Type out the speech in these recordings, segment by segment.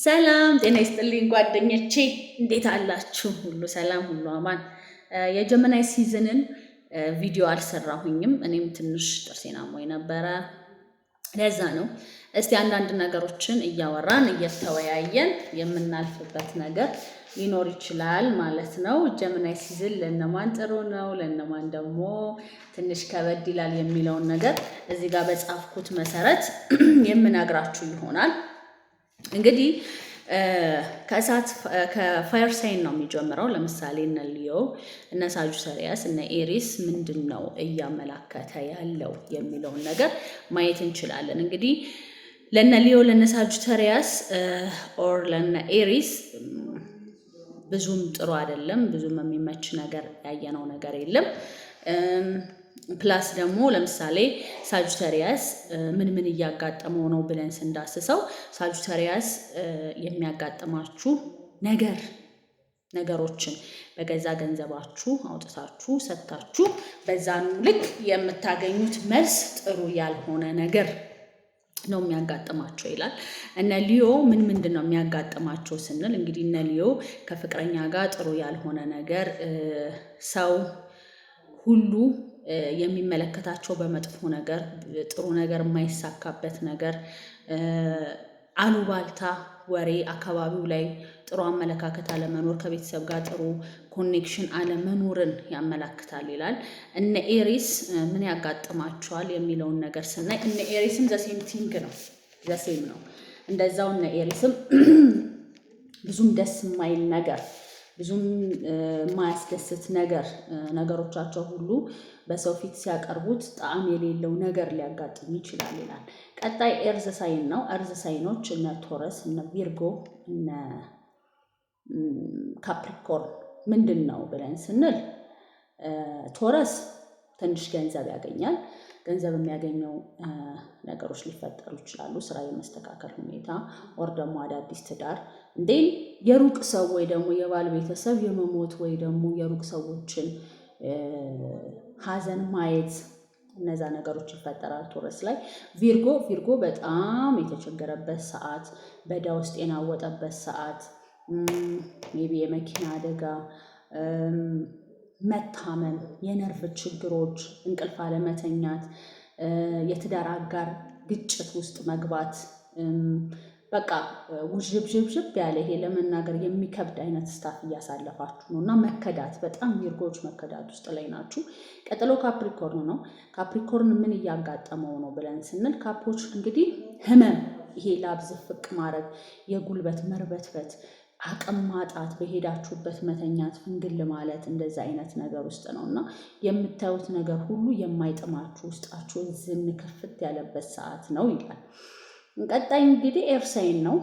ሰላም ጤና ይስጥልኝ ጓደኞቼ፣ እንዴት አላችሁ? ሁሉ ሰላም፣ ሁሉ አማን። የ Gemini season ን ቪዲዮ አልሰራሁኝም። እኔም ትንሽ ጥርሴን አሞኝ ነበረ፣ ለዛ ነው። እስቲ አንዳንድ ነገሮችን እያወራን እየተወያየን የምናልፍበት ነገር ሊኖር ይችላል ማለት ነው። Gemini season ለእነማን ጥሩ ነው፣ ለእነማን ደግሞ ትንሽ ከበድ ይላል የሚለውን ነገር እዚህ ጋር በጻፍኩት መሰረት የምነግራችሁ ይሆናል። እንግዲህ ከእሳት ከ fire sign ነው የሚጀምረው። ለምሳሌ እነ Leo፣ እነ Sagittarius፣ እነ Aries ምንድን ነው እያመላከተ ያለው የሚለውን ነገር ማየት እንችላለን። እንግዲህ ለነ Leo፣ ለነ Sagittarius or ለነ Aries ብዙም ጥሩ አይደለም። ብዙም የሚመች ነገር ያየነው ነገር የለም። Plus ደግሞ ለምሳሌ Sagittarius ምን ምን እያጋጠመው ነው ብለን ስንዳስሰው Sagittarius የሚያጋጥማችሁ ነገሮችን በገዛ ገንዘባችሁ አውጥታችሁ ሰጥታችሁ በዛኑ ልክ የምታገኙት መልስ ጥሩ ያልሆነ ነገር ነው የሚያጋጥማቸው ይላል። እነ Leo ምን ምንድን ነው የሚያጋጥማቸው ስንል እንግዲህ እነ Leo ከፍቅረኛ ጋር ጥሩ ያልሆነ ነገር፣ ሰው ሁሉ የሚመለከታቸው በመጥፎ ነገር፣ ጥሩ ነገር የማይሳካበት ነገር፣ አሉባልታ ወሬ፣ አካባቢው ላይ ጥሩ አመለካከት አለመኖር፣ ከቤተሰብ ጋር ጥሩ connection አለመኖርን ያመላክታል ይላል። እነ Aries ምን ያጋጥማቸዋል የሚለውን ነገር ስናይ እነ Aries ም the same thing ነው፣ the same ነው። እንደዛው እነ Aries ም ብዙም ደስ የማይል ነገር፣ ብዙም የማያስደስት ነገር፣ ነገሮቻቸው ሁሉ በሰው ፊት ሲያቀርቡት ጣዕም የሌለው ነገር ሊያጋጥም ይችላል ይላል። ቀጣይ earth sign ነው። Earth sign ኦች እነ Taurus፣ እነ Virgo፣ እነ Capricorn ምንድን ነው ብለን ስንል Taurus ትንሽ ገንዘብ ያገኛል። ገንዘብ የሚያገኘው ነገሮች ሊፈጠሩ ይችላሉ። ስራ የመስተካከል ሁኔታ or ደግሞ አዳዲስ ትዳር እንዴን የሩቅ ሰው ወይ ደግሞ የባል ቤተሰብ የመሞት ወይ ደግሞ የሩቅ ሰዎችን ሀዘን ማየት፣ እነዛ ነገሮች ይፈጠራል Taurus ላይ። Virgo በጣም የተቸገረበት ሰዓት፣ በዕዳ ውስጥ የናወጠበት ሰዓት፣ maybe የመኪና አደጋ፣ መታመም፣ የነርቭ ችግሮች፣ እንቅልፍ አለመተኛት፣ የትዳር አጋር ግጭት ውስጥ መግባት፣ በቃ ውዥብዥብዥብ ያለ ይሄ ለመናገር የሚከብድ አይነት stuff እያሳለፋችሁ ነው እና መከዳት፣ በጣም Virgo ዎች መከዳት ውስጥ ላይ ናችሁ። ቀጥሎ Capricorn ነው። Capricorn ምን እያጋጠመው ነው ብለን ስንል ካፖች እንግዲህ ህመም፣ ይሄ ላብ ዝፍቅ ማድረግ፣ የጉልበት መርበትበት፣ አቅም ማጣት፣ በሄዳችሁበት መተኛት፣ ፍንግል ማለት፣ እንደዚ አይነት ነገር ውስጥ ነው እና የምታዩት ነገር ሁሉ የማይጥማችሁ፣ ውስጣችሁ ዝን ክፍት ያለበት ሰዓት ነው ይላል። ቀጣይ እንግዲህ air sign ነው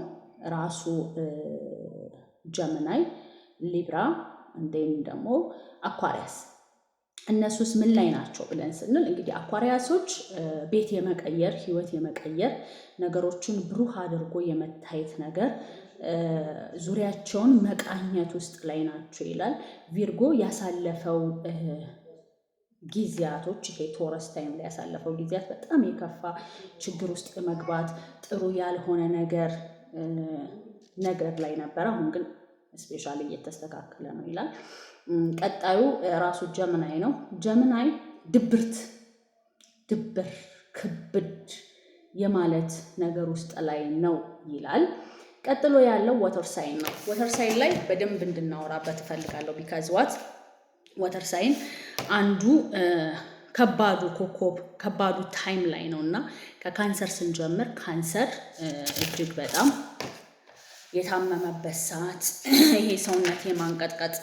ራሱ፣ Gemini፣ Libra እንዴም ደግሞ Aquarius። እነሱስ ምን ላይ ናቸው ብለን ስንል እንግዲህ Aquarius ኦች ቤት የመቀየር፣ ህይወት የመቀየር፣ ነገሮችን ብሩህ አድርጎ የመታየት ነገር፣ ዙሪያቸውን መቃኘት ውስጥ ላይ ናቸው ይላል። Virgo ያሳለፈው ጊዜያቶች፣ ይሄ Taurus time ላይ ያሳለፈው ጊዜያት በጣም የከፋ ችግር ውስጥ የመግባት፣ ጥሩ ያልሆነ ነገር ላይ ነበረ። አሁን ግን especially እየተስተካከለ ነው ይላል። ቀጣዩ ራሱ Gemini ነው። Gemini ድብርት፣ ድብር ክብድ የማለት ነገር ውስጥ ላይ ነው ይላል። ቀጥሎ ያለው water sign ነው። Water sign ላይ በደንብ እንድናወራበት እፈልጋለሁ። Because what water sign አንዱ ከባዱ ኮከብ፣ ከባዱ time ላይ ነው እና ከካንሰር ስንጀምር ካንሰር እጅግ በጣም የታመመበት ሰዓት፣ ይሄ ሰውነት የማንቀጥቀጥ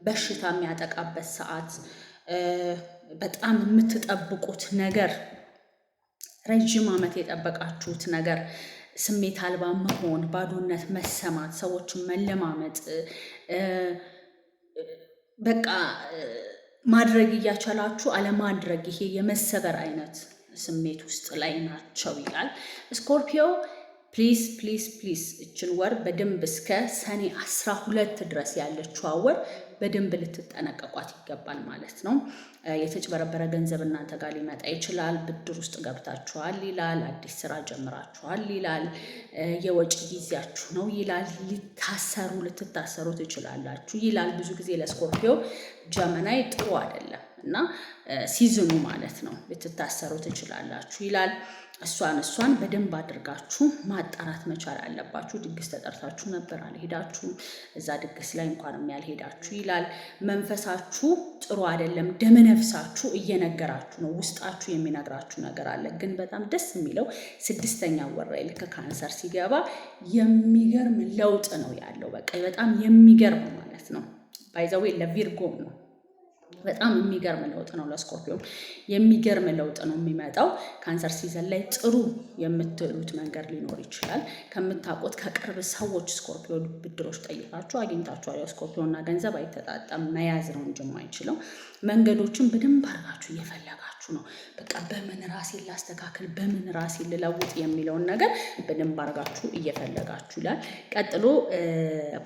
በሽታ የሚያጠቃበት ሰዓት፣ በጣም የምትጠብቁት ነገር፣ ረዥም ዓመት የጠበቃችሁት ነገር፣ ስሜት አልባ መሆን፣ ባዶነት መሰማት፣ ሰዎችን መለማመጥ፣ በቃ ማድረግ እያቻላችሁ አለማድረግ፣ ይሄ የመሰበር አይነት ስሜት ውስጥ ላይ ናቸው ይላል። Scorpio Please, please, please እችን ወር በደንብ እስከ ሰኔ 12 ድረስ ያለችዋ ወር በደንብ ልትጠነቀቋት ይገባል ማለት ነው። የተጭበረበረ ገንዘብ እናንተ ጋር ሊመጣ ይችላል። ብድር ውስጥ ገብታችኋል ይላል። አዲስ ስራ ጀምራችኋል ይላል። የወጪ ጊዜያችሁ ነው ይላል። ልትታሰሩ ትችላላችሁ ይላል። ብዙ ጊዜ ለ Scorpio Gemini ጥሩ አይደለም እና season ኑ ማለት ነው። ልትታሰሩ ትችላላችሁ ይላል። እሷን በደንብ አድርጋችሁ ማጣራት መቻል አለባችሁ። ድግስ ተጠርታችሁ ነበር አልሄዳችሁም። እዛ ድግስ ላይ እንኳንም ያልሄዳችሁ ይላል። መንፈሳችሁ ጥሩ አይደለም። ደመነፍሳችሁ እየነገራችሁ ነው። ውስጣችሁ የሚነግራችሁ ነገር አለ። ግን በጣም ደስ የሚለው ስድስተኛ ወር ላይ ልክ ካንሰር ሲገባ የሚገርም ለውጥ ነው ያለው። በቃ በጣም የሚገርም ማለት ነው። By the way ለ Virgo ም ነው በጣም የሚገርም ለውጥ ነው። ለ Scorpio የሚገርም ለውጥ ነው የሚመጣው። Cancer season ላይ ጥሩ የምትሉት መንገድ ሊኖር ይችላል። ከምታውቁት ከቅርብ ሰዎች Scorpio ብድሮች ጠይቃችሁ አግኝታችኋል። ያው Scorpio እና ገንዘብ አይተጣጣም፣ መያዝ ነው እንጂ የማይችለው። መንገዶችን በደንብ አድርጋችሁ እየፈለጋችሁ ነው። በቃ በምን ራሴን ላስተካክል፣ በምን ራሴን ልለውጥ የሚለውን ነገር በደንብ አድርጋችሁ እየፈለጋችሁ ይላል። ቀጥሎ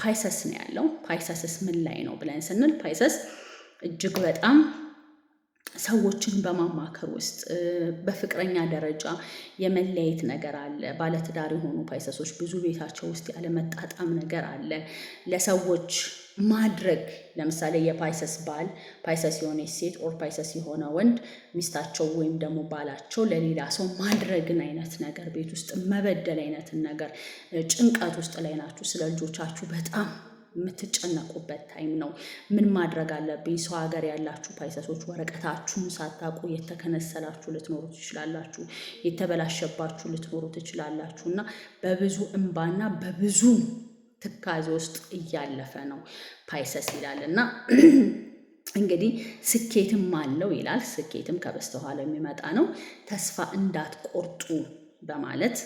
Pisces ነው ያለው። Pisces ስ ምን ላይ ነው ብለን ስንል Pisces እጅግ በጣም ሰዎችን በማማከር ውስጥ በፍቅረኛ ደረጃ የመለየት ነገር አለ። ባለትዳር የሆኑ Pisces ኦች ብዙ ቤታቸው ውስጥ ያለመጣጣም ነገር አለ። ለሰዎች ማድረግ ለምሳሌ የ Pisces ባል Pisces የሆነች ሴት or Pisces የሆነ ወንድ ሚስታቸው ወይም ደግሞ ባላቸው ለሌላ ሰው ማድረግን አይነት ነገር፣ ቤት ውስጥ መበደል አይነትን ነገር፣ ጭንቀት ውስጥ ላይ ናችሁ። ስለ ልጆቻችሁ በጣም የምትጨነቁበት time ነው። ምን ማድረግ አለብኝ? ሰው ሀገር ያላችሁ Pisces ኦች ወረቀታችሁን ሳታውቁ የተከነሰላችሁ ልትኖሩ ትችላላችሁ። የተበላሸባችሁ ልትኖሩ ትችላላችሁ። እና በብዙ እንባና በብዙ ትካዜ ውስጥ እያለፈ ነው Pisces ይላል። እና እንግዲህ ስኬትም አለው ይላል። ስኬትም ከበስተኋላ የሚመጣ ነው። ተስፋ እንዳትቆርጡ በማለት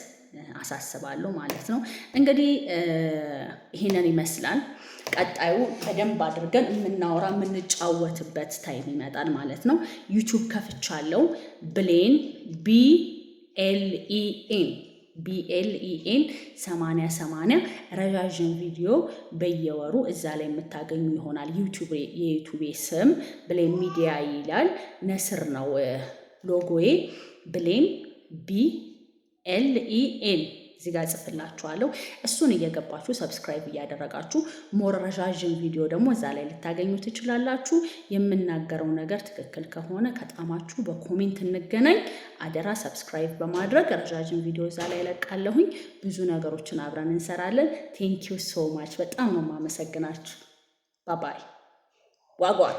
አሳስባለሁ ማለት ነው። እንግዲህ ይህንን ይመስላል። ቀጣዩ በደንብ አድርገን የምናወራ የምንጫወትበት time ይመጣል ማለት ነው። YouTube ከፍቻለሁ። ብሌን BLEN BLEN 80 80 ረዣዥም ቪዲዮ በየወሩ እዛ ላይ የምታገኙ ይሆናል። የ YouTube ስም ብሌን ሚዲያ ይላል። ነስር ነው ሎጎዬ። ብሌን BLEN እዚህ ጋር ጽፍላችኋለሁ። እሱን እየገባችሁ subscribe እያደረጋችሁ more ረዣዥም ቪዲዮ ደግሞ እዛ ላይ ልታገኙ ትችላላችሁ። የምናገረው ነገር ትክክል ከሆነ ከጣማችሁ በ comment እንገናኝ። አደራ subscribe በማድረግ ረዣዥም ቪዲዮ እዛ ላይ እለቃለሁኝ። ብዙ ነገሮችን አብረን እንሰራለን። Thank you so much። በጣም ነው የማመሰግናችሁ። Bye bye, wagwan.